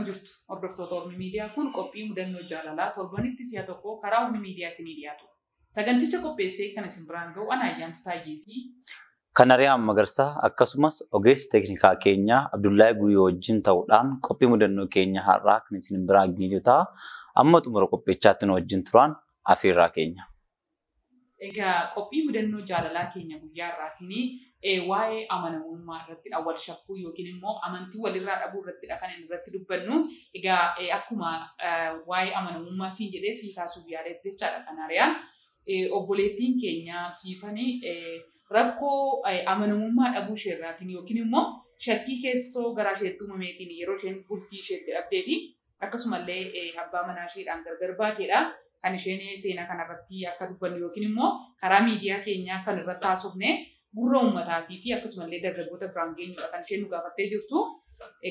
Jirtu hordoftoota Ormi Miidiyaa, kun qophii mudannoo jaalalaa torbanitti si'a tokko karaa Ormi Miidiyaa isinii dhiyaatu. Saganticha qopheessee kan isin biraan ga'u ana Ayyaantu Taayyee fi Kan Ari'aan Magarsaa akkasumas ogeessi teeknikaa keenya Abdullahi Guyyoo wajjin ta'uudhaan qophii mudannoo keenya har'aa kan isin biraan geenyu ta'a. Amma xumura qophichaatti nu wajjin turaan afeerraa keenya. Egaa qophii mudannoo jaalalaa keenya guyyaa har'aatiin waa'ee amanamummaa irrattidha. Wal shakkuu yookiin immoo amantii walirraa dhabuu irrattidha kan inni irratti dubbannu. Egaa akkuma waa'ee amanamummaa siin jedhee sii kaasuuf yaaletti jechaadha kan Ari'aan. Obboleettiin keenya Siifanii rakkoo amanamummaa dhabuu isheerraatiin yookiin immoo shakkii keessoo garaa isheetti uumameetiin yeroo isheen bultii isheetti dhabdee fi akkasumallee abbaa manaa isheedhaan gargar baateedha. Kan isheen seenaa kanarratti akka dubbannu yookiin immoo karaa miidiyaa keenyaa kan irratti haasofne gurra uummataatii fi akkasumallee dargaggoota biraan geenyudha kan isheen nu gaafattee jirtu.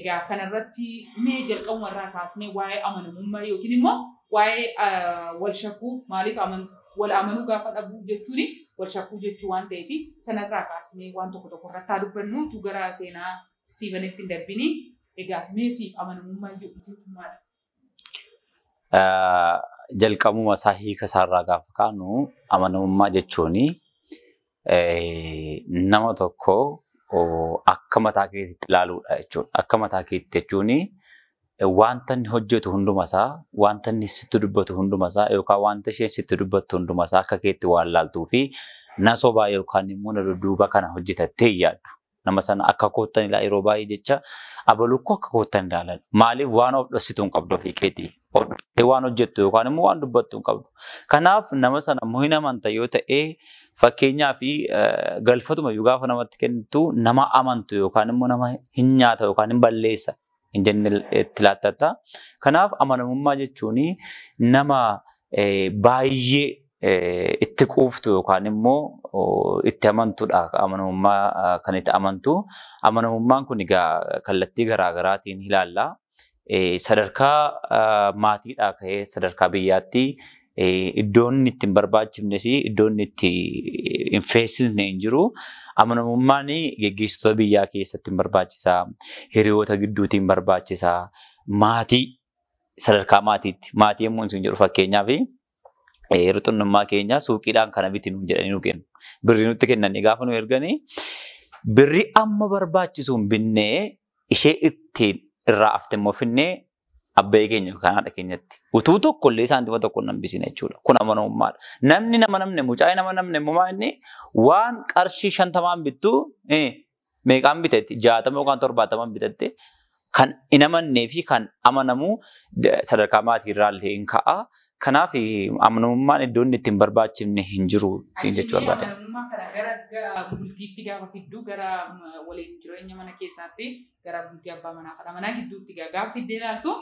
Egaa kanarratti mee jalqabumarraa kaasnee waa'ee amanamummaa yookiin immoo waa'ee wal shakkuu, maaliif wal amanuu gaafa dhabuu jechuun wal shakkuu jechuu waan ta'eef, sanarraa kaasnee waan tokko tokko irratti haa dubbannu tu gara seenaa Siifanitti hin darbini. Egaa mee siif amanamummaa jechuun maali? Jalqabuma isaa hiika isaarraa gaafa kaanu, amanamummaa jechuun nama tokko akka mataa keetiitti ilaaluudha jechuudha. Akka mataa keetiitti jechuun wanta inni hojjetu hundumasaa, wanta inni sitti dubbatu hundumasaa yookaan wanta isheen sitti dubbattu hundumasaa akka keetti waan laaltuu fi na sobaa yookaan immoo na dudduuba kana hojjetattee hin yaaddu. Nama sana akka koottan ilaa yeroo baay'ee jecha abalukkoo akka koottan ilaalan. Maaliif? Waan of dhossitu hin qabdu ofii keetii. Waan hojjettu yookaan immoo waan dubbattu hin qabdu. Kanaaf nama sana immoo hin amanta yoo ta'e, fakkeenyaa fi galfatuma iyyuu gaafa namatti kennitu, nama amantu yookaan immoo nama hin nyaata yookaan hin balleessa hin jenne itti laattata. Kanaaf amanamummaa jechuun nama baay'ee itti quuftu yookaan immoo itti amantudha. Amanamummaa kan itti amantu. Amanamummaan kun egaa kallattii garaa garaatiin ilaalla. Sadarkaa maatiidhaa ka'ee sadarkaa biyyaatti iddoon inni itti hin barbaachifnes, iddoon inni itti hin feesisne hin jiru. Amanamummaan geggeessitoota biyyaa keessatti hin barbaachisaa. Hiriyoota gidduutti hin barbaachisaa. Maatii, sadarkaa maatiitti. Maatii yommuu isin jedhu, fakkeenyaaf yeroo xinnummaa keenya suuqiidhaan kana biti nuun jedhanii nu kennu. Birrii nutti kennanii gaafa nu erganii, birrii amma barbaachisuun binnee ishee ittiin irraa hafte immoo finnee abbee keenya yookaan haadha keenyatti. Utuu tokko illee saantima tokko hin hambisine jechuudha. Kun amanamummaadha. Namni nama namne mucaa nama namne immoo inni waan qarshii 50n bittu meeqaan bitetti, 60 yookaan 70n bitatte, kan hin amannee fi kan amanamu sadarkaa maatiirraa illee hin ka'a. Kanaaf amanamummaan iddoo inni itti hin barbaachifne hin jiru siin jechuu barbaada. Amanamummaa kana gara bultiitti gaafa fiddu, gara waliin jireenya mana keessaatti, gara bultii abbaa manaa fi haadha manaa gidduutti gaafa fiddee ilaaltu,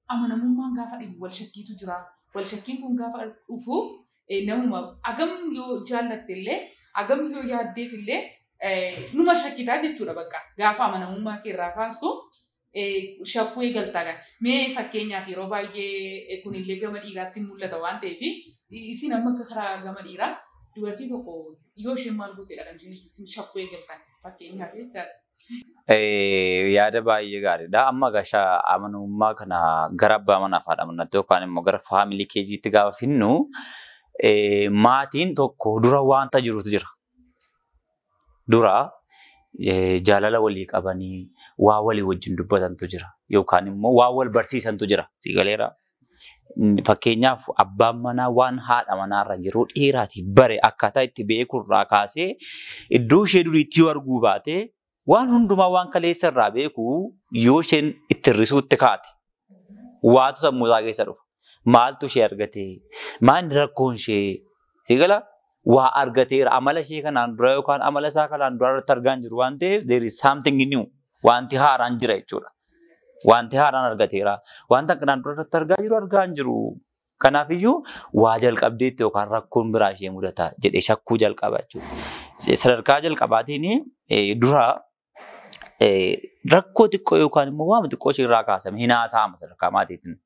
amanamummaan gaafa dhibu wal shakkiitu jira. Wal shakkiin kun gaafa dhufu, namuma agam yoo jaallatte illee, agam yoo yaaddeef illee, numa shakkitaa jechuudha bakka. Gaafa amanamummaa kee irraa kaastu shakkuu eegaltaa. Mee fakkeenyaaf yeroo baay'ee kunillee gama dhiiraatti mul'ata waan ta'eef, isin amma akka karaa gama dhiiraa dubartii tokko yoo isheen maal gooteedha kan isheen shakkuu eegaltan fakkeenyaaf jechaadha? Yaada baay'ee gaariidha. Amma gashaa amanamummaa kana gara abbaa manaa fi haadha manaatti yookaan immoo gara family caseiitti gaafa finnu, maatiin tokko dura wanta jirutu jira. Dura jaalala walii qabanii waa walii wajjin dubbatantu jira yookaan immoo waa wal barsiisantu jira. Siigaleera. Fakkeenyaaf abbaan manaa waan haadha manaarra yeroo dheeraatiif bare akkaataa itti beekurraa kaasee, iddoo ishee duriitti yoo arguu baate, waan hundumaa waan kaleessa irraa beeku yoo isheen itti hir'isuutti kaate, waatu sammuu isaa keessa dhufa. Maaltu ishee argate? Maalni rakkoon ishee? Siigala, waa argateera, amala ishee kanaan dura yookaan amala isaa kanaan dura irratti argaa hin jiru waan ta'eef, there is something new, wanti haaraan jira jechuudha. Wanti haaraan argateera. Wanta kanaan dura irratti argaa jiru argaa hin jiru. Kanaafiyyuu waa jalqabdeetti yookaan rakkoon biraa ishee mudata jedhee shakkuu jalqaba jechuudha. Sadarkaa jalqabaatiin dura rakkoo xiqqoo yookaan immoo waan xiqqoo ishee irraa kaasame hin haasa'ama sadarkaa maatiitiin.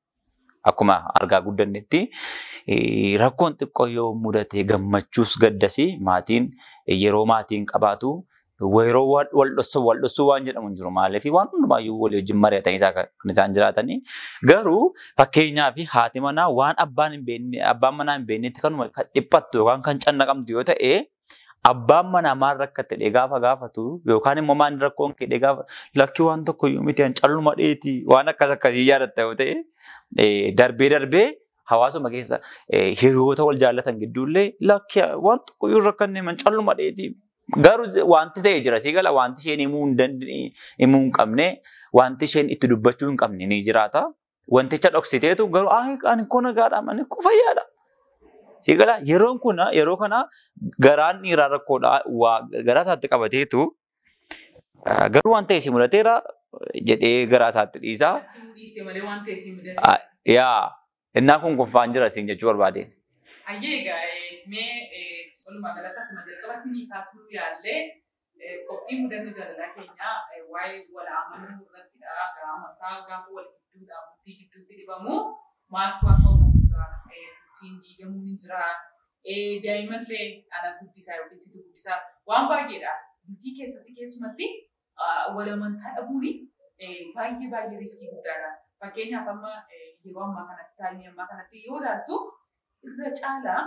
Akkuma argaa guddannetti, rakkoon xiqqoo yoo mudate, gammachuus gaddasi maatiin yeroo maatiin qabaatu Yeroo wal dhossuu waan jedhamu hin jiru maaliif waan hundumaayyuu walii wajjin mari'atanii isaa kan isaan jiraatanii. Garuu fakkeenyaaf haati manaa waan abbaan hin beekne abbaan manaa hin beeknetti kanuma kan dhiphattu yookaan kan cannaqamtu yoo ta'e abbaan manaa maal rakkatte jedhee gaafa gaafatu yookaan immoo maal rakkoon kee jedhee gaafa lakkii waan tokko iyyuu miti an calluma dheeti waan akkas akkasii yaadatta yoo ta'e darbee darbee hawaasuma keessa hiriyoota wal jaallatan gidduullee lakkii waan tokko iyyuu rakkanne man calluma dheeti. Garuu wanti ta'e jira sii gala wanti isheen himuu hin dandeenye himuu hin qabne wanti isheen itti dubbachuu hin qabne ni jiraata. Wanticha dhoksiteetu garuu ani koo nagaadha ani koo fayyaadha. Sii gala yeroon kun yeroo kana garaan dhiiraa rakkoodha waa garaa isaatti qabateetu garuu waan ta'e si mudateera jedhee garaa isaatti dhiisa. Dhiiste malee waan ta'e si mudate. Yaa innaa kun kuffaan jira siin jechuu barbaade. Hayyee egaa mee walumaa galatti akkuma jalqaba isinii kaasuu yaallee qophii mudannoo jaalalaa keenyaa waa'ee wal amanuu irrattidha. Egaa amantaa gaafa wal gidduudha bultii gidduutti dhibamu maaltu akka uumamu bultiin diigamuu ni jira. Daa'immallee ana guddisaa yookiin situ guddisaa waan baay'eedha. Bultii keessatti keessumatti wal amantaa dhabuun baay'ee baay'ee riskii guddaadha. Fakkeenyaaf amma yeroo ammaa kanatti taa'imii ammaa kanatti yoo ilaaltu irra caalaa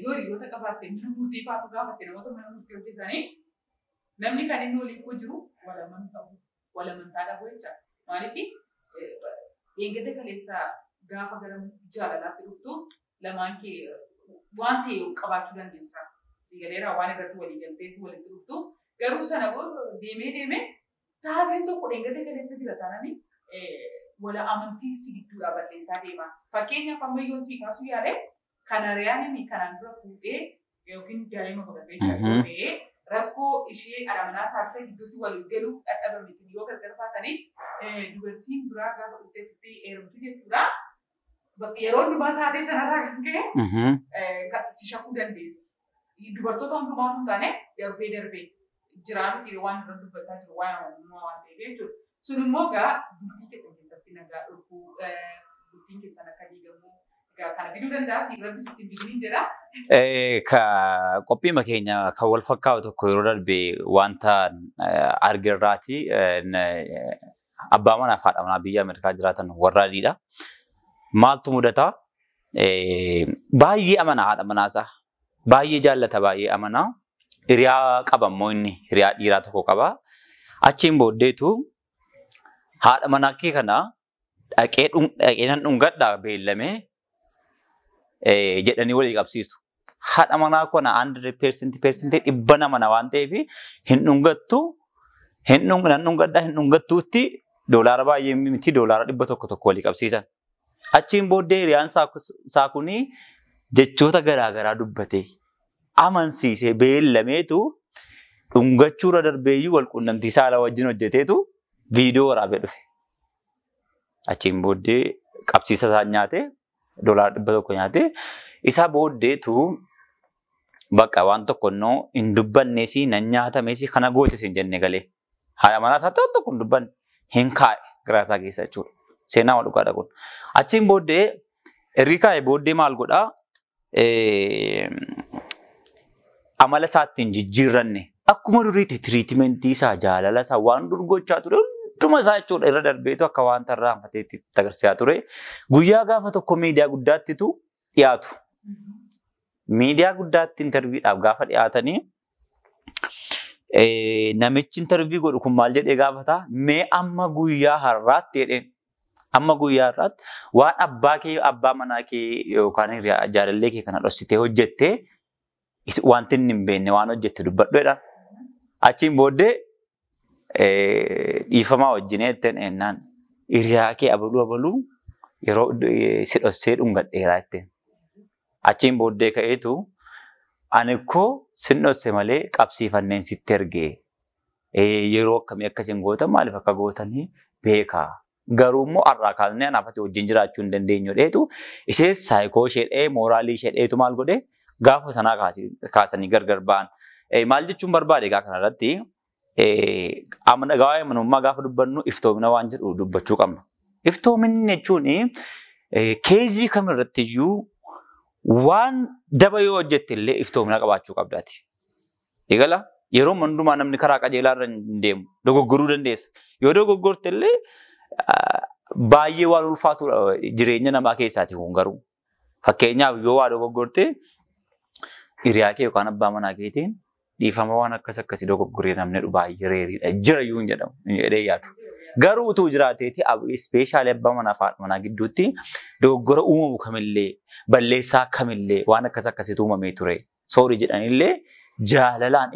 yoo hiriyoota qabaatte mana murtii faatu gaafatte namoota mana murtii hojjetanii namni kan inni waliin koo jiru wal amanuu qabu wal amantaa dhabu jechaadha. Maaliif eeggata kaleessaa gaafa gara jaalalaatti dhuftu lamaan kee waan ta'e qabaachuu dandeessa. Si galeera waan irratti walii galtee si walitti dhuftu garuu sana booda deemee deemee taateen tokko eeggata kaleessa jira taananii wal amantii si gidduudhaa balleessaa deema. Fakkeenyaaf amma yoo si kaasuu yaale kan hariyaan kanaan dura fuudhee yookiin daa'ima godhatee jira ta'ee rakkoo ishee haadha manaa isaa gidduutti wal galuu dadhabame yoo gargar baatanii dubartiin biraa gaafa dhuftee sitti heerumtu jechuudha. Yeroo hundumaa taatee sanarraa kan ka'e si shakkuu dandeessi. Dubartoota hundumaatu hin taane darbee darbee jiraa miti waan irra dubbataa jiru waan amanamummaa waan ta'eef jechuudha. Sun immoo egaa bultii keessan keessatti nagaa dhorkuu bultiin keessan akka diigamu kana fiduu danda'a si rabbi sitti hin fidiniin jedha. Qophiima keenya kan wal fakkaatu tokko yeroo darbe wanta argirraati abbaa manaa fi haadha manaa biyya Ameerikaa jiraatan warra adiidha. Maaltu mudata? Baay'ee amana haadha manaasaa. Baay'ee jaallata baay'ee amana. Hiriyaa qaba immoo inni hiriyaa dhiiraa tokko qaba. Achiin booddeetu haadha manaa kee kana dhaqee nan dhungadhaa beellamee jedhanii walii qabsiisu. Haadha manaa kana 100% dhibba nama waan ta'eef hin dhungattu hin dhungadhaa hin dhungattuutti doolaara baay'ee miti doolaara 100 walii qabsiisan. Achiin booddee hiriyaan isaa kuni jechoota garaagaraa dubbatee amansiisee beellameetu dhungachuurra darbeeyyuu wal quunnamtii saalaa wajjin hojjeteetu viidiyoo waraabee dhufe. Achiin booddee qabsiisa isaa nyaatee doolaara 100 nyaatee isa booddeetu bakka waan tokko innoo hin dubbannees nan nyaatames kana gootes hin jenne galee. Haadha manaa isaatti waan tokko hin dubbanne hin kaa'e garaa isaa keessa jechuudha. Seenaa waan dhugaadha kun. Achiin booddee ergi kaa'e booddee maal godhaa? Amala isaatti hin jijjiirranne akkuma duriitti tiriitimentii isaa jaalala isaa waan dur gochaa ture hunduma isaa jechuudha irra darbeetu akka waan tarraanfateetti agarsiisaa ture. Guyyaa gaafa tokko miidiyaa guddaattitu dhiyaatu. Miidiyaa guddaatti intarviidhaaf gaafa dhiyaatanii namichi intarvii godhu kun maal jedhee gaafata? Mee amma guyyaa har'aatti jedheen. Amma guyyaa har'aatti waan abbaa kee abbaa manaa kee yookaan jaalallee kee kana dhoksitee hojjettee wanti inni hin beekne waan hojjette dubbadhu jedha. Achiin booddee dhiifamaa wajjin jetteen ennaan hiriyaa kee abaluu abaluu yeroo si dhoksee dhungadheeraa jetteen. Achiin booddee ka'eetu ani koo sin dhokse malee qabsiifanneen sitti ergee yeroo akkamii akkasiin gootan maaliif akka gootanii beekaa. Garuu immoo har'aa kaasnee anaaf ati wajjin jiraachuu hin dandeenyu dheetu ishee saayikoo ishee dhee mooraalii ishee dheetu maal godhee gaafa sanaa kaasanii gargar ba'an. Maal jechuun barbaade egaa kanarratti waa'ee amanamummaa gaafa dubbannu iftoomina waan jedhu dubbachuu qabna. Iftoominni jechuun keezii kamirrattiyyuu waan daba yoo hojjette illee iftoomina qabaachuu qabdaati. Eegala Yeroo hundumaa namni karaa qajeelaa irra hin deemu. Dogoggoruu dandeessa. Yoo dogoggorte illee baay'ee waan ulfaatudha jireenya namaa keessaati kun garuu. Fakkeenyaaf yoo waa dogoggorte hiriyaa kee yookaan abbaa manaa keetiin dhiifama waan akkas akkasii dogoggoree namni jedhu baay'ee reeriidha. Jira iyyuu hin jedhamu jedhee yaadu. Garuu utuu jiraateeti ispeeshaalii abbaa manaa fi haadha manaa gidduutti dogoggora uumamu kamillee balleessaa kamillee waan akkas akkasiitu uumamee ture. Soorii jedhanillee jaalalaan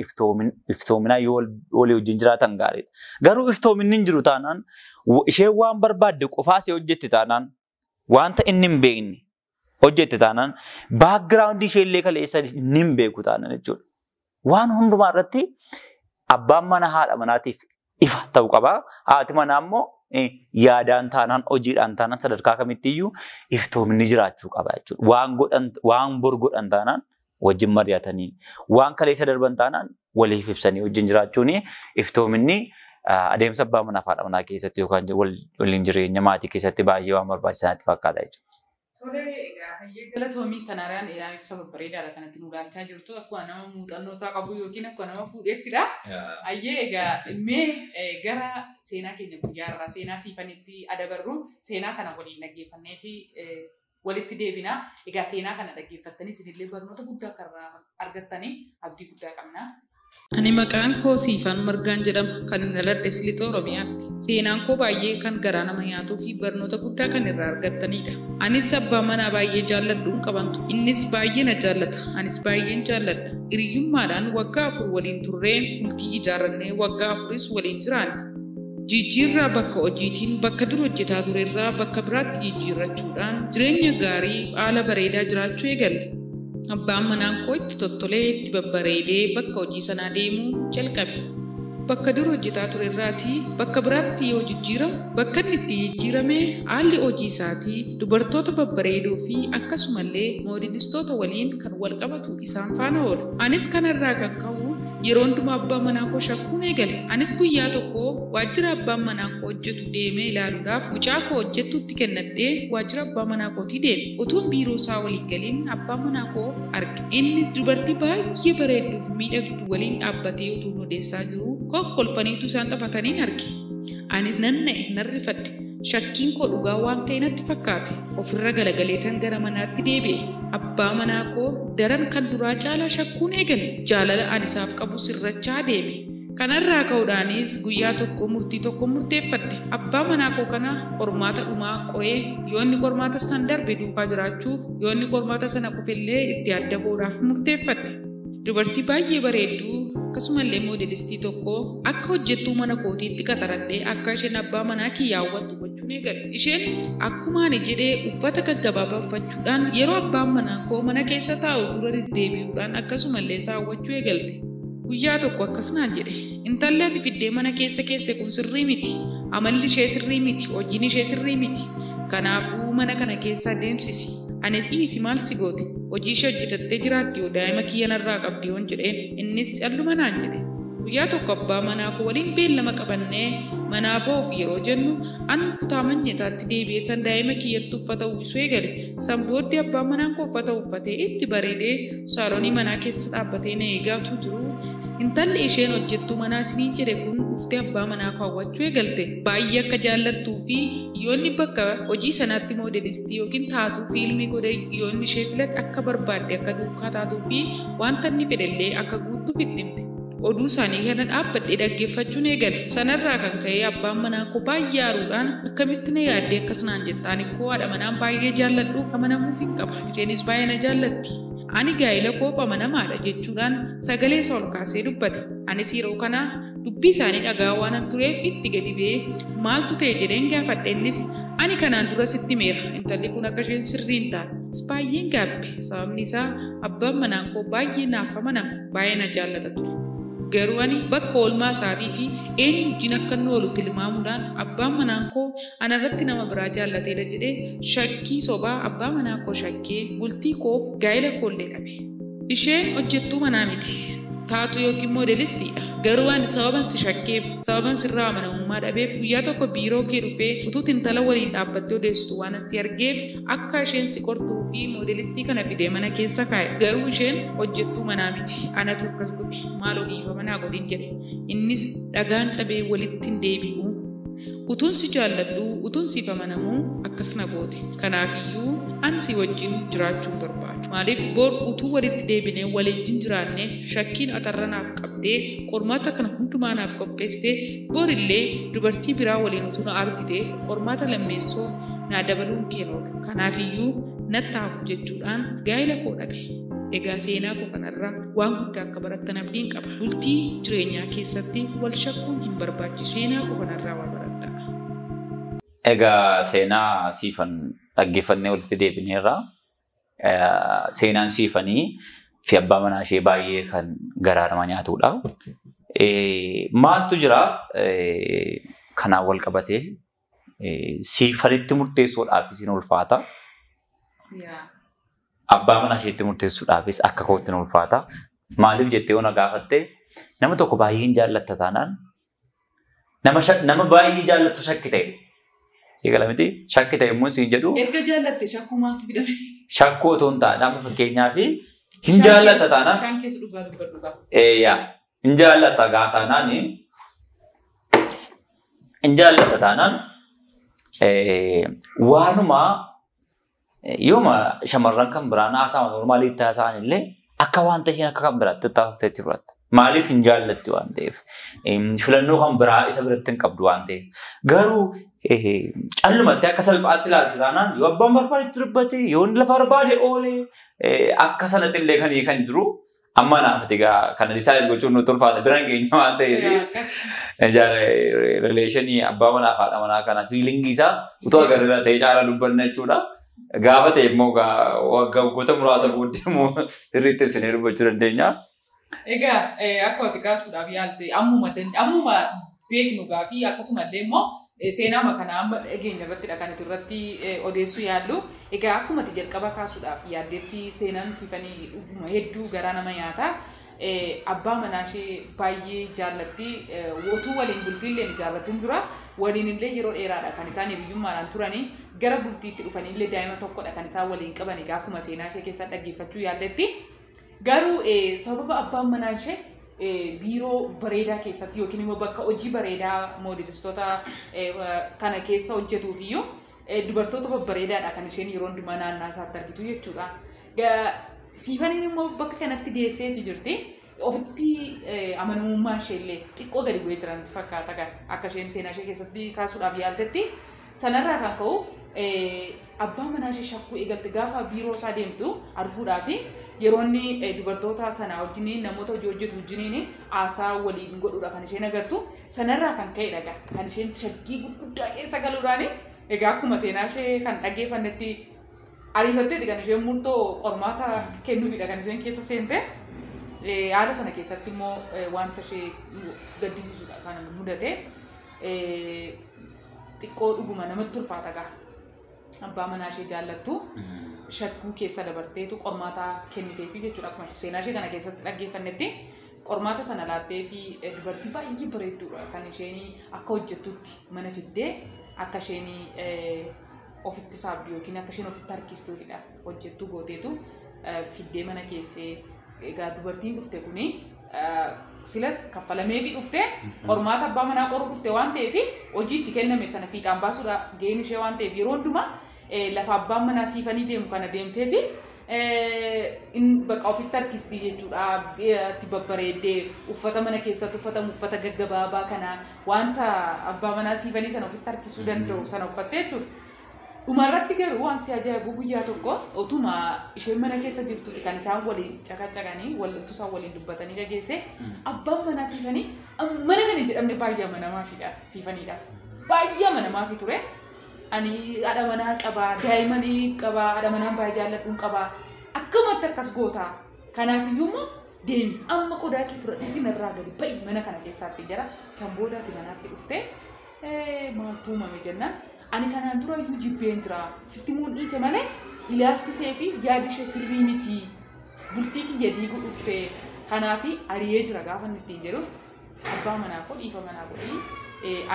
iftoominaa yoo walii wajjin jiraatan gaariidha. Garuu iftoominni hin jiru taanaan isheen waan barbaadde qofaa ishee hojjette taanaan wanta inni hin beekne hojjette taanaan baakgiraawundii ishee illee kaleessa inni hin beeku taanaan jechuudha. Waan hundumaa irratti abbaan mana haadha manaatiif ifa ta'uu qaba. Haati manaa immoo yaadaan taanaan hojiidhaan taanaan sadarkaa kamittiyyuu iftoominni jiraachuu qaba jechuudha. Waan bor godhan taanaan wajjin mari'atanii waan kaleessa darban taanaan waliif ibsanii wajjin jiraachuun iftoominni adeemsa abbaa manaa fi haadha manaa keessatti yookaan waliin jireenya maatii keessatti baay'ee waan barbaachisaa natti fakkaata jechuudha. Tole egaa hayyee galatoomii kanarraan dheeraa ibsa babbareedaadha kanatti nu laachaa jirtu akkuma nama muuxannoo isaa qabu yookiin akkuma nama fuudheettidha. Hayyee egaa mee gara seenaa keenya guyyaa irraa seenaa siifanitti adabarru seenaa kana waliin dhaggeeffanneeti walitti deebina. Egaa seenaa kana dhaggeeffattanii isinillee barnoota guddaa akka irraa argattanii abdii guddaa qabna. Ani maqaan koo Siifan Margaan jedhama. Kan inni dhaladhe Silixoo Oromiyaatti. Seenaan koo baay'ee kan garaa nama nyaatuu fi barnoota guddaa kan irraa argattanidha. Anis abbaa manaa baay'ee jaalladhuun qabantu. Innis baay'ee na jaallata. Anis baay'een jaalladha. Hiriyyummaadhaan waggaa 4 waliin turree bultii ijaarrannee waggaa 4s waliin jiraanne. Jijjiirraa bakka hojiitiin bakka dur hojjetaa turerraa bakka biraatti jijjiirrachuudhaan jireenya gaarii haala bareedaa jiraachuu eegalle. Abbaan manaan koo itti tottolee itti babbareedee bakka hojii sanaa deemuu jalqabe. Bakka dur hojjetaa turerraatii bakka biraatti yoo jijjiiramu bakka inni itti jijjiirame haalli hojii isaatii dubartoota babbareedoo fi akkasumallee moodelistoota waliin kan wal qabatu isaan faana oola. Anis kanarraa kan ka'u yeroo hundumaa abbaa manaa koo shakkuun eegale. Anis guyyaa tokko waajjira abbaan manaa koo hojjetu deemee ilaaluudhaaf mucaa koo hojjettuutti kennadhee waajjira abbaa manaa kootii deeme. Utuun biiroo isaa waliin galiin abbaa manaa koo arge. Innis dubartii baay'ee bareedduu fi miidhagduu waliin dhaabbatee utuun odeessaa jiruu kokkolfaniitu isaan taphataniin arge. Anis nan na'e nan rifadhe. Shakkiin koo dhugaa waan ta'e natti fakkaate. Ofirra galagaleetan gara manaatti deebi'e. Abbaa manaa koo daran kan duraa caalaa shakkuun eegale. Jaalala ani isaaf qabu sirrachaa deeme. Kanarraa ka'uudhaanis guyyaa tokko murtii tokko murteeffadhe. Abbaa manaa koo kana qormaata dhumaa qoree yoo inni qormaata san darbe duukaa jiraachuuf yoo inni qormaata sana kufellee itti adda ba'uudhaaf murteeffadhe. Dubartii baay'ee bareedduu akkasumallee moodelistii tokko akka hojjettuu mana kootiitti qaxaradhee akka isheen abbaa manaa kiyya hawwattu gochuun eegale. Isheenis akkuma ani jedhee uffata gaggabaabaa uffachuudhaan yeroo abbaan manaa koo mana keessa taa'u dura deddeebi'uudhaan akkasumallee isa hawwachuu eegalte. Guyyaa tokko akkas naan jedhe. Intalli ati fiddee mana keessa keesse kun sirrii miti. Amalli ishee sirrii miti. Hojiin ishee sirrii miti. Kanaafuu mana kana keessa deemsisi. Anis dhiisi maal si goote? Hojii ishee hojjetattee jiraatti yoo daa'ima kiyya narraa qabdi yoon jedheen. Innis calluma naan jedhe. Guyyaa tokko abbaa manaa koo waliin beellama qabannee manaa ba'uuf yeroo jennu an kutaa manyataatti deebi'ee tan daa'ima kiyyatti uffata uwwisuu eegale. San booddee abbaan manaa koo uffata uffatee itti bareedee saalonii manaa keessa dhaabbatee na eegaatu jiru. Intalli isheen hojjettuu manaa isiniin jedhe kun dhuftee abbaa manaa koo hawwachuu eegalte. Baay'ee akka jaallattuu fi yoonni bakka hojii sanaatti moodelistii yookiin taatuu fiilmii godhe yoonni ishee filate akka barbaadde akka duukaa taatuu fi wanta inni fedhellee akka guutuuf itti himte. Oduu isaanii kana dhaabbadhee dhaggeeffachuun eegale. Sanarraa kan ka'e abbaan manaa koo baay'ee aaruudhaan akkamitti na yaaddee akkas naan jetta? Ani koo haadha manaan baay'ee jaalladhuuf amanamuuf hin qaba. Isheenis baay'ee na jaallatti. Ani gaa'ela koof amanamaadha jechuudhaan sagalee isaa ol kaasee dubbate. Anis yeroo kana dubbii isaanii dhagaa waan tureef itti gadi ba'ee maaltu ta'e jedheen gaafadhe. Innis ani kanaan dura sitti himeera. Intalli kun akka isheen sirrii hin taane. Baay'een gaabbe. Sababni isaa abbaan manaan koo baay'ee naaf amanama. Baay'ee na jaallata ture. Garuu ani bakka oolmaa isaatii fi eenyu wajjin akka inni oolu tilmaamuudhaan abbaan manaan koo anarratti nama biraa jaallateedha jedhee shakkii sobaa abbaa manaa koo shakkee bultii koof gaa'ela koollee dhabe. Isheen hojjettuu manaa miti. Taatu yookiin moodelistiidha. Garuu ani sababan si shakkeef sababan sirraa amanamummaa dhabeef guyyaa tokko biiroo kee dhufee utuu intala waliin dhaabbattee odeessitu waan si argeef akka isheen si qortuu fi moodelistii kana fidee mana keessa kaa'e. Garuu isheen hojjettuu manaa miti. Anatu akkas godhe. Maaloo dhiifama naa godhin jedhe. Innis dhagaan cabee walitti hin deebi'u. Utuun si jaalladhu, utuun siif amanamuu akkas na goote. Kanaafiyyuu ani si wajjin jiraachuu hin barbaadu. Maaliif bor utuu walitti deebinee waliin jiraanne shakkiin atarra naaf qabdee qormaata kana hundumaa naaf qopheessitee borillee dubartii biraa waliin utuu na argite qormaata lammeessoo naa dabaluun kee oolu. Kanaafiyyuu natti hafu jechuudhaan gaa'ela koo dhabe. Egaa seenaa koo kanarraa waan guddaa akka barattan abdiin qaba. Bultii jireenyaa keessatti wal shakkuun hin barbaachisu. Seenaa koo kanarraa waa baradhaa. Egaa seenaa Siifan dhaggeeffannee walitti deebineerra. Seenaan Siifanii fi abbaa manaa ishee baay'ee kan garaa nama nyaatudha. Maaltu jira kanaan wal qabatee Siifanitti murteessuudhaafis ni ulfaata. Abbaa manaa isheetti murteessuudhaafis akka kootti ni ulfaata. Maaliif jettee yoo na gaafatte, nama tokko baay'een jaallatta taanaan nama baay'ee jaallattu shakki ta'e. Sii gala miti? Shakki ta'e immoo siin jedhu. Erga jaallatte shakkuu maaltu fidame? Shakkuu otoo hin taane, amma fakkeenyaaf hin jaallatta taanaan. Bishaan keessa dhugaa dubbadhu gaa. Eeyyaa, hin jaallatta gaa taanaan, hin jaallatta taanaan, waanuma yooma shamarran kan biraan haasa'an normaalii itti haasa'an illee akka wanta isheen akka kan biraatti taafteetti fudhatta. Maaliif? Hin jaallatti waan ta'eef. Filannoo kan biraa isa biratti hin qabdu waan ta'eef. Garuu callumatti akka salphaatti ilaaltu taanaan, yoo abbaan barbaade itti dubbate, yoo inni lafa barbaade oolee, akka sanatti illee kan kan jiru amma naaf egaa kana decide gochuun nutti ulfaata, biraan keenya waan ta'eef. Relationii abbaa manaa fi haadha manaa kana feelingii isaa utuu agarra ta'ee caala dubbanna jechuudha. Gaafa ta'e immoo waggoota muraasa booddee immoo sirriitti ibsinee dubbachuu dandeenya. Egaa akka ati kaasuudhaaf yaalte, ammuma beeknu gaafii akkasumallee immoo seenaa kana amma dhageenya irrattidha kan irratti odeessuu yaallu. Egaa akkuma ati jalqaba kaasuudhaaf yaaddeetti, seenaan Siifanii dhuguma hedduu garaa nama nyaata. Abbaa manaa ishee baay'ee jaallatti. Utuu waliin bultiillee ijaarratin dura waliin illee yeroo dheeraadha kan isaan hiriyyummaadhaan turanii. Gara bultiitti dhufanii illee daa'ima tokkodha kan isaan waliin qaban, egaa akkuma seenaa ishee keessatti dhaggeeffachuu yaalletti. Garuu sababa abbaan manaa ishee biiroo bareedaa keessatti yookiin immoo bakka hojii bareedaa moodelistoota kana keessa hojjetuuf iyyuu dubartoota babbareedaadha kan isheen yeroo hundumaa naannaa isaatti argitu jechuudha. Siifaniin immoo bakka kanatti deesseeti jirti. Ofitti amanamummaa ishee illee xiqqoo gadi bu'ee jiran fakkaata akka isheen seenaa ishee keessatti kaasuudhaaf yaaltetti. Sanarraa kan ka'u abbaa manaa ishee shakkuu eegalte. Gaafa biiroo isaa deemtu arguudhaaf, yeroo inni dubartoota sana wajjiniin, namoota hojii hojjetu wajjiniin haasaa waliin godhuudha kan isheen agartu. Sanarraa kan ka'edha kan isheen shakkii gurguddaa keessa galuudhaan, egaa akkuma seenaa ishee kan dhaggeeffannetti, ariifatteeti kan isheen murtoo qormaata kennuufidha kan isheen keessa seente. Haala sana keessatti immoo wanta ishee gaddisiisudha kan mudate. Xiqqoo dhuguma namatti ulfaata gaa. Abbaa manaa ishee jaallattu shakkuu keessa dabarteetu qormaata kenniteefi jechuudha, akkuma seenaa ishee kana keessatti dhaggeeffannetti. Qormaata sana laattee fi dubartii baay'ee bareedduudha kan isheen akka hojjettutti mana fiddee akka isheen ofitti saabdu yookiin akka isheen ofitti harkistuufidha hojjettuu gooteetu fiddee mana keessee. Egaa dubartiin dhufte kuni silas kaffalameefii dhufte, qormaata abbaa manaa qoruu dhufte waan ta'eef, hojii itti kenname sana fiixaan baasuudha gaheen ishee waan ta'eef, yeroo hundumaa lafa abbaan manaa Siifanii deemu kana deemteeti bakka ofitti harkistii jechuudha. Itti babbareeddee uffata mana keessatti uffatamu, uffata gaggabaabaa kana, wanta abbaa manaa Siifanii sana ofitti harkisuu danda'u sana uffattee jechuudha. Dhumarratti garuu waan si ajaa'ibu, guyyaa tokko utuma isheen mana keessa jirtutti kan isaan waliin caqacaqanii wal utuu isaan waliin dubbatanii dhageesse, abbaan manaa Siifanii mana kan hin jedhamne baay'ee amanamaafidha Siifaniidhaaf. Baay'ee amanamaafi ture. Ani haadha manaa qabaa, daa'imanii qabaa, haadha manaa baay'ee jaalladhuun qabaa. Akkamatti akkas gootaa? Kanaafiyyuu immoo deemi, amma qodaa kee fudhadhuuti narraa gadi ba'i mana kana keessaatti jira. San boodaati manaatti dhuftee maaltu uumame jennaan, ani kanaan dura iyyuu jibbeen jira, sitti muun dhiise malee ilaalchi ishee fi yaadi ishee sirrii miti, bultii kiyya diiguu dhufte, kanaafi ari'ee jira gaafa inni ittiin jedhu, abbaa manaa koo dhiifa manaa godhii,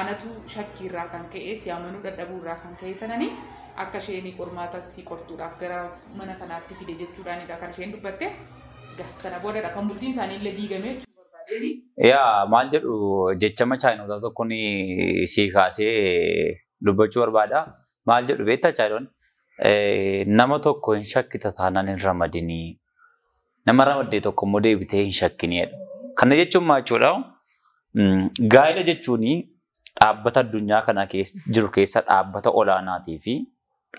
anatu shakkiirraa kan ka'e, si amanuu dadhabuurraa kan ka'e tanani akka isheen qormaata si qortuudhaaf gara mana kanaatti fide jechuudhaanidha kan isheen dubbatte. Sana boodadha kan bultiin isaanii illee diigame jechuudha. qabxeeni. Yaa maal jedhu jechama chaayinoota tokkoon sii kaasee dubbachuu barbaada. Maal jedhu beektaa chaayinoon nama tokko hin shakkita taanaan hin ramadinii. Nama ramaddee tokko immoo deebitee hin shakkinii jedha. Kana jechuun maal jechuudha? Gaa'ela jechuun dhaabbata addunyaa kana jiru keessa dhaabbata olaanaatii fi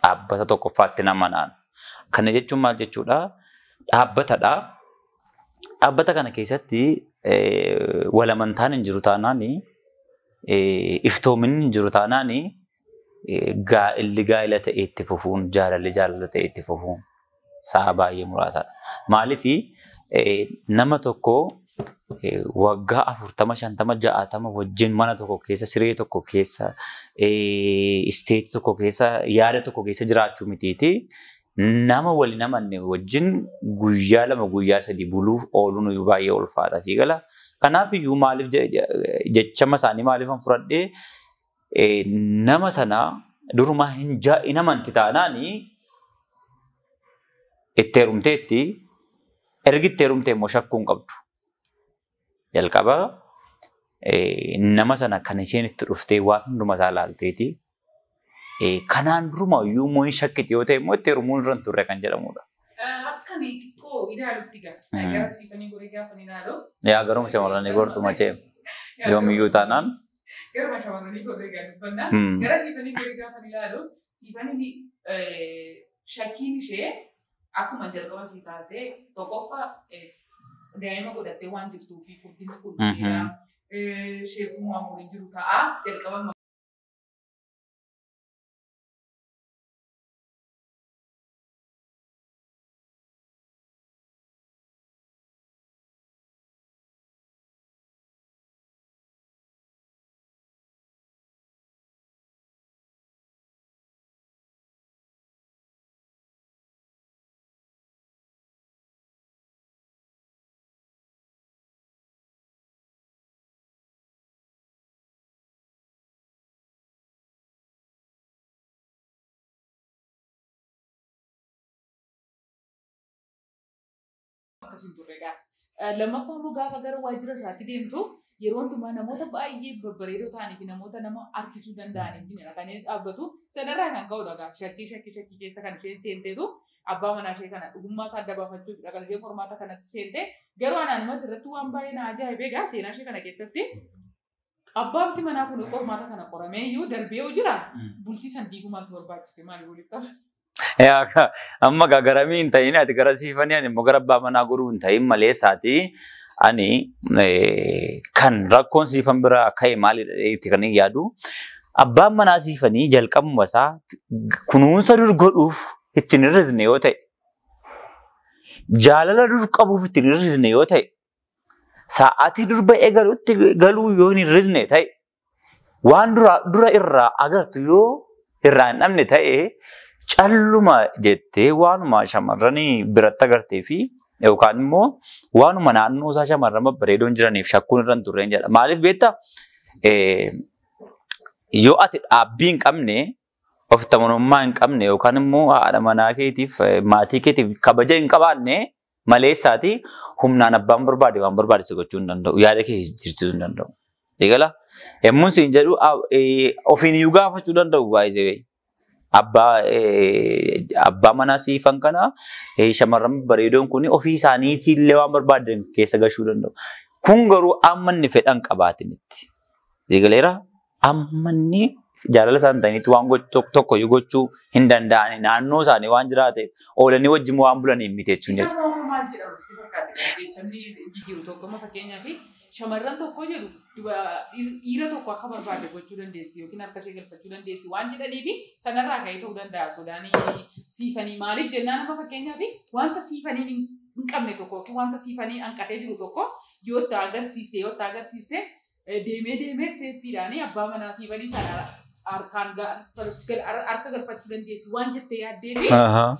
dhaabbata tokkoffaatti nama naana. Kana jechuun maal jechuudha? Dhaabbatadha. Dhaabbata kana keessatti walamantaan hin jiru taanaan, iftoominni hin jiru taanaan, gaa'elli gaa'ela ta'ee itti fufuun, jaalalli jaalala ta'ee itti fufuun sa'a baay'ee muraasadha. Maaliif nama tokko waggaa 40, 50, 60 wajjin mana tokko keessa, siree tokko keessa, isteetii tokko keessa, yaada tokko keessa jiraachuu mitiiti. Nama waliin amanne wajjin guyyaa 2 guyyaa 3 buluuf ooluun baay'ee ulfaata. Sii gala. Kanaaf iyyuu maaliif jechama isaanii maaliif an fudhadhee nama sana durumaa hin amanti taanaan itti heerumteetti ergi itti heerumtee immoo shakkuu hin qabdu. Jalqaba nama sana kan isheen itti dhuftee waan hundumaa isaa ilaalteeti. Kanaan duruma iyyuu immoo hin shakkiti yoo ta'e immoo itti heerumuun irra hin turre kan jedhamudha. Akka ni xiqqoo ilaalutti gara siifanii goree gaafa ni ilaalu. Yaa garuma shamarranii gortu machee yoomiyyuu taanaan. Garuma shamarranii goree gaafa dubbannaa. Gara siifanii goree gaafa ni ilaalu siifanii shakkiin ishee akkuma jalqaba sii kaasee tokkoffaa daa'ima godhattee waan jirtuu fi furdinni kun sheekummaa waliin jiru ta'a jalqaba. Akkasiin turre gaa. Lammaffaa immoo gaafa gara waajjira isaatti deemtu yeroo hundumaa namoota baay'ee babbareedoo ta'anii fi namoota nama harkisuu danda'anii jira kan inni dhaabbatu sanarraa kan ka'udha gaa. Shakkii shakkii shakkii keessa kan isheen seenteetu abbaa manaa ishee kana dhugummaa isaa adda baafachuudha kan isheen qormaata kanatti seente. Garuu anaanuma asirratti waan baay'ee na ajaa'ibee gaa seenaa ishee kana keessatti abbaamti manaa kun qormaata kana qoramee iyyuu darbee jira. Bultii san diiguu maaltu barbaachise maali walitti qaba? Amma garamii hin ta'in ati gara siifanii ani immoo gara abbaa manaa goruu hin ta'in malee isaati ani kan rakkoon siifan biraa ka'e maalidha itti kan hin yaadu. Abbaan manaa siifanii jalqabuma isaa kunuunsa dur godhuuf ittiin hir'isne yoo ta'e, jaalala dur qabuuf ittiin hir'isne yoo ta'e, sa'aatii dur ba'ee galuutti galuu yoo hin hir'isne ta'e, waan dura irraa agartu yoo irraa hin dhabne ta'e, calluma jettee waanuma shamarranii biratti agartee fi yookaan immoo waanuma naannoo isaa shamarran babbareedoon jiraniif shakkuun irra hin turreen jedha. Maaliif beektaa? Yoo ati dhaabbii hin qabne, ofitti amanamummaa hin qabne yookaan immoo haadha manaa keetiif maatii keetiif kabaja hin qabaanne maleessaati humnaan abbaan barbaade waan barbaade si gochuu hin danda'u. Yaada kee jijjiirsisuu hin danda'u. Eegala yemmuu siin jedhu ofiin iyyuu gaafachuu danda'u baay'ee. Abbaa manaa siifan kana shamarran bareedoon kun ofii isaaniitillee waan barbaadan keessa gashuu danda'u. Kun garuu amma inni fedhan qabaatinitti. Eegaleera amma inni jaalala isaan ta'anitti waan tokko iyyuu gochuu hin danda'ani. Naannoo isaanii waan jiraateef oolanii wajjin waan bulaniif miti jechuun jechuudha. Isaan maal jedhamu sitti fakkaate? Jechamni jijjiiru tokko amma fakkeenyaaf shamarran tokko jedhu dhiira tokko akka barbaade gochuu dandeessi yookiin harka ishee galfachuu dandeessi waan jedhanii fi sanarraa ka'ee ta'uu danda'a sodaanii siifanii maaliif jennaan amma fakkeenyaaf wanta siifanii hin qabne tokko yookiin wanta siifanii hanqatee jiru tokko yoo itti agarsiiste deemee deemee isteeppiidhaan abbaa manaa siifanii sana harka galfachuu dandeessi waan jettee yaaddee fi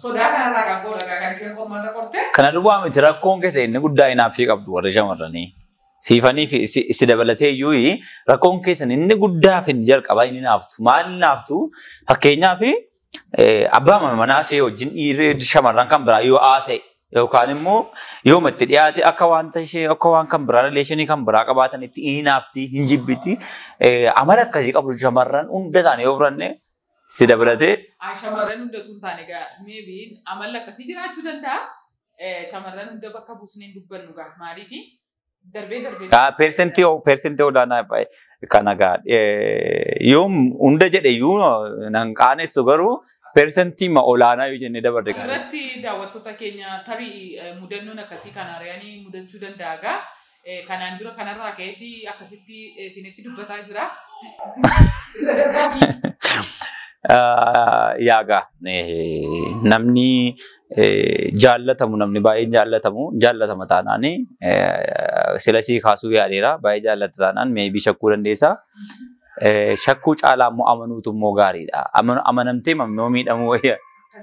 sodaa kanarraa kan ka'udha kan isheen qormaata qorte. Kana duwwaa miti rakkoon keessa inni guddaa hinaaffii qabdu warri shamarranii. Siifanii fi si dabalatee iyyuu rakkoon keessan inni guddaa fi jalqabaa inni naaftu. Maal naaftu? Fakkeenyaaf abbaa manaa ishee wajjin dhiirri shamarran kan biraa yoo haasa'e. Yookaan immoo yooma itti dhiyaate akka wanta ishee akka waan kan biraa relationii kan biraa qabaatanitti hin hinaafti, hin jibbiti. Amala akkasii qabu shamarran hunda isaanii yoo fudhanne si dabalatee. Shamarran hundatu hin taane egaa maybe amalli akkasii jiraachuu danda'a. Shamarran hunda bakka buusnee hin dubbannu gaa, maaliifi darbee darbee. Persentii olaanaa kana gaa yoom hunda jedhe iyyuu nan qaanessu, garuu persentii olaanaa yoo jennee dabarre. Asirratti daawwattoota keenya, tarii mudannoon akkasii kan ari'anii mudachuu danda'a gaa. Kanaan dura kanarraa ka'eeti akkasitti isinitti dubbataa jira. Yaagaa namni jaallatamu, namni baay'een jaallatamu jaallatama taanaan, sila sii kaasuu yaaleera, baay'ee jaallata taanaan maybe shakkuu dandeessa. Shakkuu caalaa immoo amanuutu immoo gaariidha. Amanamtee immoo miidhamuu wayya.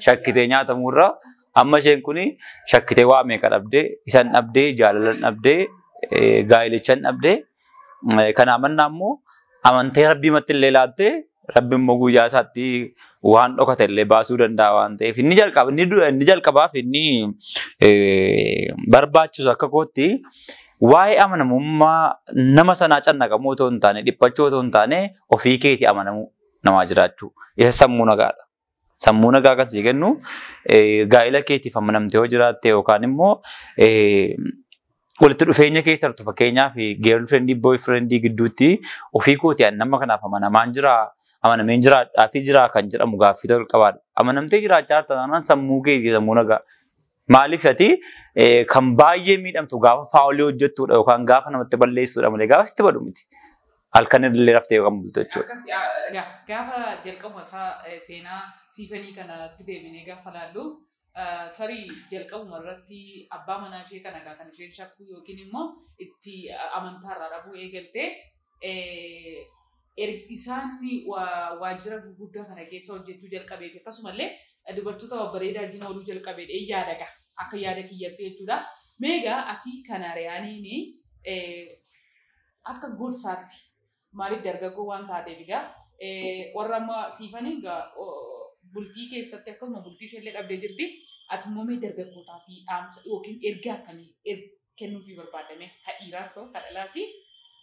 Shakkitee nyaatamurra amma isheen kuni shakkitee waa meeqa dhabdee, isan dhabdee, jaalalan dhabdee, gaa'ilichan dhabdee, kana amannaa immoo amantee rabbii matti illee laattee, rabbi immoo guyyaa isaatti waan dhokate illee baasuu danda'a waan ta'eef, inni jalqaba inni jalqabaaf inni barbaachisu akka kootti waa'ee amanamummaa nama sanaa cannaqamuu otoo hin taane, dhiphachuu otoo hin taane, ofii keetii amanamuu namaa jiraachuu, isa sammuu nagaadha. Sammuu nagaa kan sii kennu gaa'ila keetiif amanamtee yoo jiraatte, yookaan immoo walitti dhufeenya keessa jirtu, fakkeenyaaf girlfriendii boyfriendii gidduutti, ofii kooti nama kanaaf amanamaan jiraa, amanameen jiraadhaa fi jiraa kan jedhamu gaaffii ta'uu qabaadha. Amanamtee jiraachaa jirta taanaan sammuu keetii sammuu nagaa. Maaliif ati kan baay'ee miidhamtu gaafa foulii hojjettudha yookaan gaafa namatti balleessudha malee gaafa sitti badu miti. Halkan illee raftee kan bultu jechuudha. Gaafa jalqabuma isaa seenaa Siifanii kanatti deebinee gaafa laallu, tarii jalqabuma irratti abbaa manaa ishee kana kan isheen shakkuu yookiin immoo itti amantaarraa dhabuu eegaltee isaan waajjira gurguddaa kana keessa hojjechuu jalqabee fi akkasumallee dubartoota babbareedaa wajjin ooluu jalqabee yaada gaa akka yaada kiyyatti jechuudha. Meegaa ati kana re'aniin akka gorsaatti, maaliif dargaggoo waan taateef, egaa warra amma Siifanii egaa bultii keessatti akkasuma bultii isheellee dhabdee jirti. Ati immoo mee dargaggootaa fi dhaamsa yookiin ergaa akkamii kennuufii barbaadame? Ka dhiiraas ta'u ka dhalaas,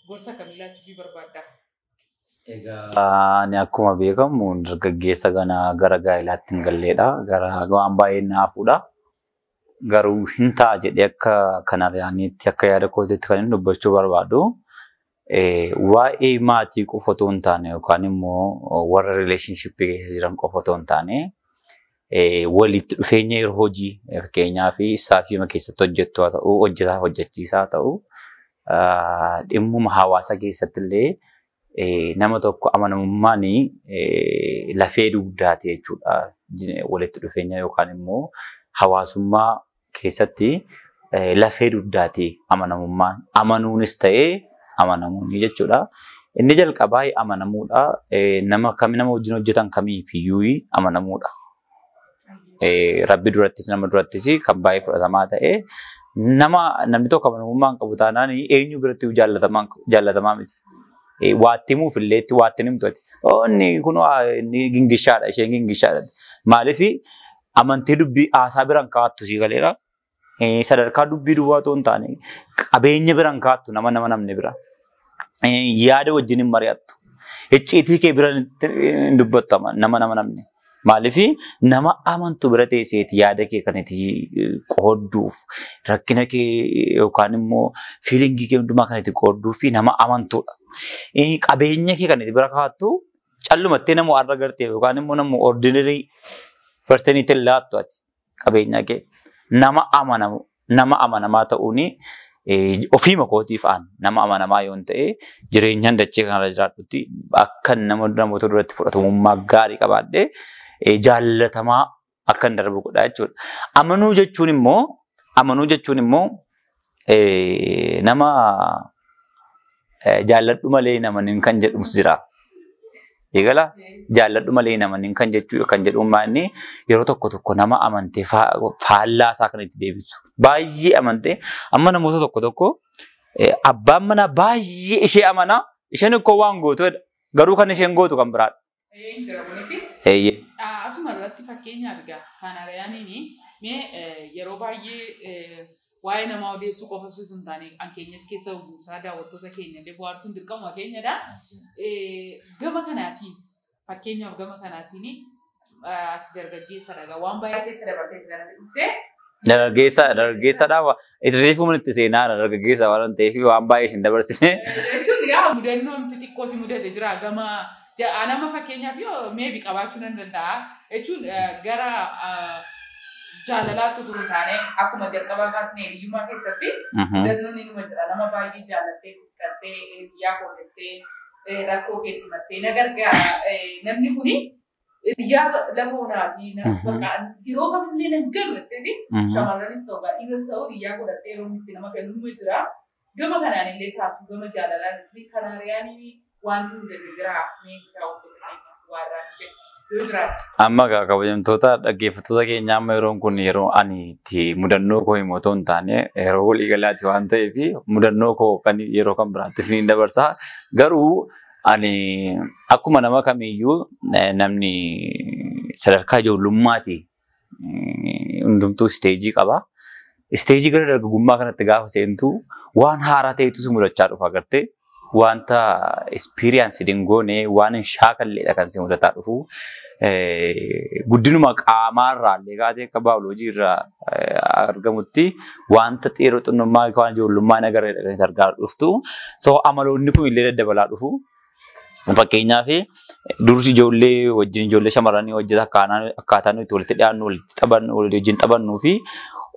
gorsa akkamii laachuufii barbaadda? Egaa ani akkuma beekamu dargaggeessa gana gara gaa'ilaatti hin galleedha. Gara waan baay'ee naafuudha. Garuu hin ta'a jedhee akka kana yaaniitti, akka yaada kootiitti kan inni dubbachuu barbaadu, waa'ee maatii qofa otoo hin taane yookaan immoo warra relationshipii keessa jiran qofa otoo hin taane, walitti dhufeenya yeroo hojii, fakkeenyaaf staffii keessatti hojjettu haa ta'u, hojjetaa hojjechiisaa haa ta'u, dhimmuma hawaasa keessatti illee nama tokko amanamummaan lafee dugdaati jechuudha. Walitti dhufeenya yookaan immoo hawaasummaa keessatti lafee dugdaati amanamummaan. Amanuunis ta'ee amanamuun jechuudha. Inni jalqabaa amanamuudha. Nama kam nama wajjin hojjetan kamiifiyyuu amanamuudha. Rabbi durattis nama durattis kan baay'ee fudhatamaa ta'e, nama namni tokko amanamummaa hin qabu taanaan eenyu biratti jaallatamaa miti. Waatti himuuf illee itti waatti himtu ati. Inni kun inni gingishaadha, isheen gingishaadha. Maaliif amantee dubbii haasaa biraan kaa'attu sii galeera. Sadarkaa dubbii duwwaa otoo hin taane qabeenya biraan kaa'attu, nama namni bira. Yaada wajjin hin mari'attu. Icciitii kee bira hin dubbattu nama namni. Maaliif nama amantu bira teesseeti yaada kee kan itti qoodduuf, rakkina kee yookaan immoo feelingii kee hundumaa kan itti qoodduuf nama amantuudha. Qabeenya kee kan itti bira kaa'attu callumattee nama har'a gartee yookaan immoo nama ordinary personiitti laattu ati qabeenya kee. Nama amanamu, nama amanamaa ta'uuni ofiima kootiif aan nama amanamaa yoon ta'e, jireenyaan dachee kanarra jiraadhutti akka nama namoota duratti fudhatamummaa gaarii qabaadhee jaallatamaa akka hin darbu godha jechuudha. Amanuu jechuun immoo nama jaalladhu malee namanin kan jedhumus jira. Eegala jaalladhu malee namanin kan jechuu kan jedhu inni yeroo tokko tokko nama amantee faallaa isaa kan itti deebisu. Baay'ee amantee amma namoota tokko tokko abbaan manaa baay'ee ishee amanaa, isheen ikkoo waan gootuudha. Garuu kan isheen gootu kan biraadha. Jira kunis. Eeyyee. Asuma irratti fakkeenyaaf egaa kan ari'aniin Mee yeroo baay'ee waa'ee namaa odeessuu qofa osoo hin taane an keenyas keessa buusaa daawwattoota keenya illee bohaarsuun dirqama keenyadha. Gama kanaatiin fakkeenyaaf gama kanaatiin as dargaggeessa dhagaa waan baay'ee keessa dabartee kanatti dhuftee. Dargaggeessadha. Reefuma itti seenaa dargaggeessa waan ta'eef waan baay'ee isin dabarsine. Jechuun yaa mudannoo miti xiqqoo si mudate jira gama nama fakkeenyaaf yoo meebi qabaachuu nan danda'a. Jechuun gara jaalalaatti utuu hin taane akkuma jalqabaa kaasnee hiyyummaa keessatti mudannoon inuma jira. Nama baay'ee jaalattee tisqattee biyyaa kootettee rakkoo keetti himattee na gargaara. Namni kuni biyyaa lafa onaati. Yeroo kamillee nan galu jetteeti shamarranis ta'u dhiiras ta'u biyyaa godhattee yeroo itti nama kennu numa jira. Gama kanaan illee taatu gama jaalalaan fi kanaariyaanii wanti mudate jira mee daawwattoota keenyaaf waarraan jedhu. Amma kabajamtoota dhaggeeffattoota keenya amma yeroon kun yeroo ani itti mudannoo koo himu otoo hin taane yeroo waliigalaati waan ta'eef mudannoo koo kan yeroo kan biraattis ni dabarsa. Garuu ani akkuma nama kamiiyyuu namni sadarkaa ijoollummaati hundumtuu isteejii qaba. Isteejii gara dargaggummaa kanatti gaafa seentu waan haaraa ta'etu si mudachaa dhufa agartee. Wanta experience hin goone waan hin shaakalleedha kan si mudataa dhufu. Guddinuma qaamaarraa illee kaatee akka baayoloojii irraa argamutti wanta yeroo xinnummaa waan ijoollummaa hin agarreedha kan itti argaa dhuftu. So amaloonni kun illee daddabalaa dhufu. Fakkeenyaaf dursi ijoollee wajjin ijoollee shamarranii wajjin akkaataa nuti walitti dhiyaannu walitti taphannu wajjin taphannuu fi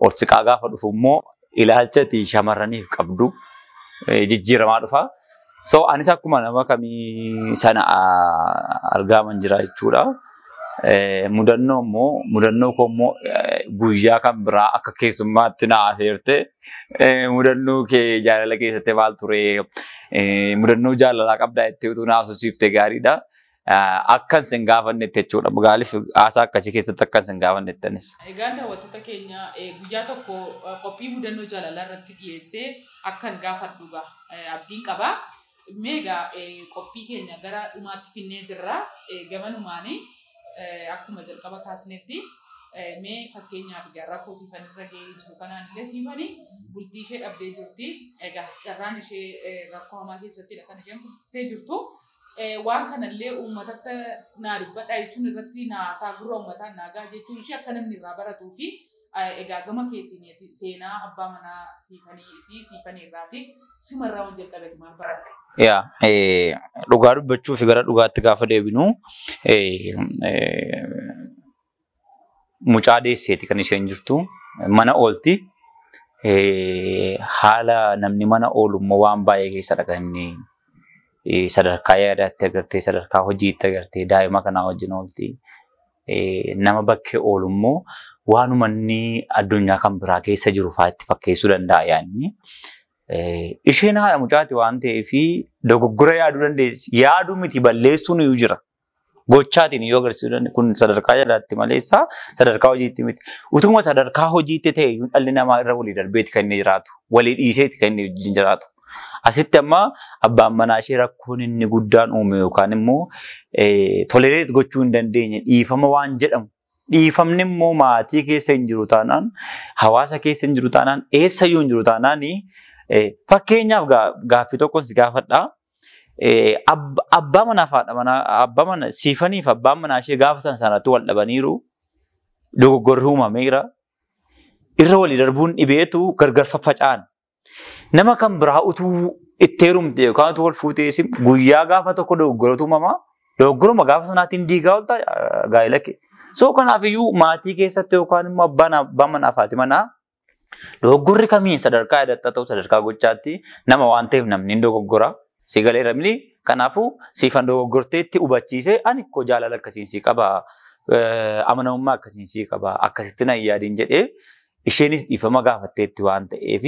ol siqaa gaafa dhufu immoo ilaalcha shamarraniif qabdu jijjiiramaa dhufa. So anis akkuma nama kamii sana argaaman jira jechuudha. Mudannoo immoo mudannoo koo immoo guyyaa kan biraa akka keessummaatti na afeerte mudannoo kee jaalala keessatti maal ture mudannoo jaalalaa qabdaa jettee utuu na haasofsiifte gaariidha. Akkan sin gaafannetti jechuudha. Maaliif haasaa akkasii keessatti akkan sin gaafannetti anis. Egaan daawwattoota keenya guyyaa tokko qophii mudannoo jaalalaa irratti dhiyeessee akkan gaafadhu abdiin qaba. Meegaa qophii keenya gara dhumaatti finnee jirra. Gamanumaanii akkuma jalqaba kaasnetti mee fakkeenyaaf egaa rakkoo siifan irra ga'ee jiru kanaan illee siifanii bultii ishee dhabdee jirti. Egaa carraan ishee rakkoo hamaa keessattidha kan isheen kuftee jirtu. Waan kanallee uummatatti naa dubbadha jechuun irratti naasaa gurra uummataan naagaa jechuun ishee akka namni irraa baratuu fi egaa gama keetiin seenaa abbaa manaa siifanii fi siifanii irraati simarraa waan jalqabeeti maal baratte? Yaa dhugaa dubbachuu fi gara dhugaatti gaafa deebinu mucaa deesseeti kan isheen jirtu mana oolti. Haala namni mana oolu immoo waan baay'ee keessadha kan inni sadarkaa yaadaatti agartee sadarkaa hojiitti agartee daa'ima kanaa wajjin oolti. Nama bakkee oolu immoo waanuma inni addunyaa kan biraa keessa jiru fa'aa itti fakkeessuu danda'a yaadni. Isheen haadha mucaati waan ta'eef dogoggora yaaduu dandeessi. Yaaduu miti balleessuun iyyuu jira. Gochaatiin iyyuu agarsiisuu dandeessi. Kun sadarkaa yaadaatti maleessa sadarkaa hojiitti miti. Utuma sadarkaa hojiitti ta'e iyyuu dhalli namaa irra walii darbeeti kan inni jiraatu. Walii dhiiseeti kan inni wajjin jiraatu. Asitti amma abbaan manaa ishee rakkoon inni guddaan uume yookaan immoo tolereet gochuu hin dandeenye dhiifama waan jedhamu. Dhiifamni immoo maatii keessa hin jiru taanaan, hawaasa keessa hin jiru taanaan, eessayyuu hin jiru taanaan fakkeenyaaf gaaffii tokkoon si gaafadha. Abbaa manaa fi haadha manaa abbaa mana siifaniif abbaan manaa ishee gaafa sana sanatti wal dhabaniiru dogoggorri uumameera. Irra walii darbuun dhibeetu gargar faffaca'an. Nama kan biraa utuu itti heerumte yookaan utuu wal fuutee guyyaa gaafa tokko dogoggoratu uumama. Dogoggoruma gaafa sanaatiin diigaa oolta gaa'ela kee. So kanaafiyyuu maatii keessatti yookaan immoo abbaan manaa fi haati manaa dogoggorri kamiin sadarkaa yaadatta ta'u sadarkaa gochaatti nama waan ta'eef namni hin dogoggora. Si galeera miti. Kanaafuu siifan dogoggorteetti hubachiisee ani koo jaalala akkasiin si qaba. Amanamummaa akkasiin si qaba. Akkasitti na hin yaadin jedhee isheenis dhiifama gaafatteetti waan ta'eef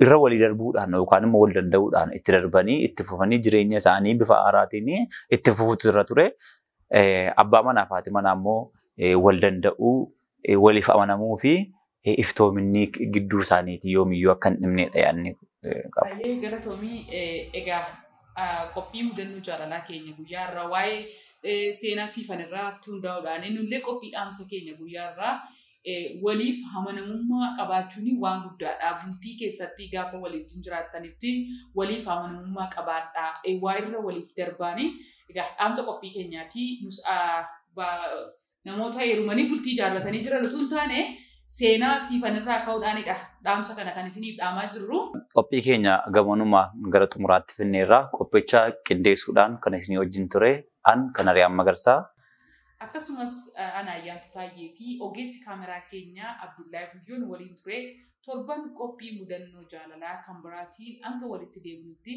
irra walii darbuudhaan yookaan immoo wal danda'uudhaan itti darbanii itti fufanii jireenya isaanii bifa haaraatiin itti fufuutu irra ture. Abbaa manaa fi haati manaa immoo wal danda'uu, waliif amanamuu fi iftoominni gidduu isaaniitii yoomiyyuu akka hin dhibneedha yaadni qabu. Baay'ee galatoomii egaa qophii mudannoo jaalalaa keenya guyyaa irraa waa'ee seenaa siifan irratti hundaa'uudhaan nullee qophii dhaamsa keenya guyyaa irraa Waliif amanamummaa qabaachuun waan guddaadha. Bultii keessatti gaafa waliif jiraattanitti waliif amanamummaa qabaadha. Waa irra waliif darbaani. Egaa dhaamsa qophii keenyaati. Nus namoota heerumanii bultii jaallatanii jiran utuu hin taane, seenaa Siifanirraa ka'uudhaanidha dhaamsa kana kan isiniif dhaamaa jirru. Qophii keenya gamanumaa gara xumuraatti finneerra. Qophicha qindeessuudhaan kan isinii wajjin ture an kan Ari'aan Magarsaa. Akkasumas ana Ayyaantu Taayyee fi ogeessi kaameraa keenyaa Abdullahi Guyyoon waliin ture. Torban qophii mudannoo jaalalaa kan biraatiin hanga walitti deebinutti.